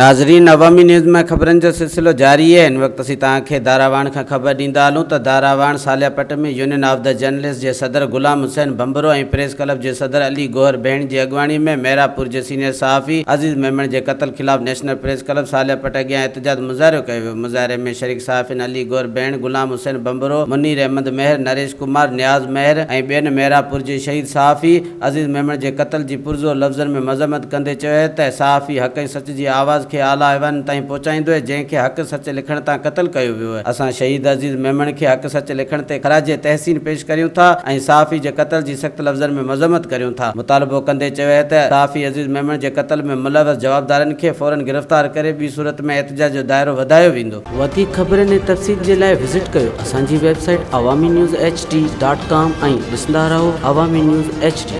ناظرين عوامي نيوز ۾ خبرن جو سلسلو جاري آهي هن وقت اسين توهان کي داراواڻ کان خبر ڏيندا هلون ته Darawan Saleh Pat ۾ union of the journalist جي صدر غلام حسين ڀنڀرو ۽ پريس ڪلب جي صدر علي گوهر بهڻ جي اڳواڻي ۾ ميراپور جي سينيئر صحافي عزيز ميمڻ جي قتل خلاف national press club Saleh Pat اڳيان احتجاج مظاهرو ڪيو ويو مظاهري ۾ شريڪ صحافين علي گوهر بهڻ، غلام حسين ڀنڀرو، منير احمد مهر، نريش ڪمار، نياز مهر ۽ ٻين ميراپور جي شهيد صحافي عزيز ميمڻ جي قتل جي پرزور لفظن ۾ مذمت ڪندي چيو ته صحافي حق ۽ سچ جي آواز کي اعليٰ ايوانن تائين پهچائيندو آهي جنهن کي حق سچ لکڻ تان قتل ڪيو ويو آهي اسان شهيد عزيز ميمڻ کي حق سچ لکڻ تي خراج تحسين پيش ڪريون ٿا ۽ صحافي جي قتل جي سخت لفظن ۾ مذمت ڪريون ٿا مطالبو ڪندي چيو آهي ته صحافي عزيز ميمڻ جي قتل ۾ ملوث جوابدارن کي فورن گرفتار ڪري ٻي صورت ۾ احتجاج جو دائرو وڌايو ويندو. وڌيڪ خبرن ۽ تفصيل جي لاء وزٽ ڪيو اسان جي website Awami news H D dot com ۽ ڏسندا رهو عوامي نيوز ايڇ ڊي.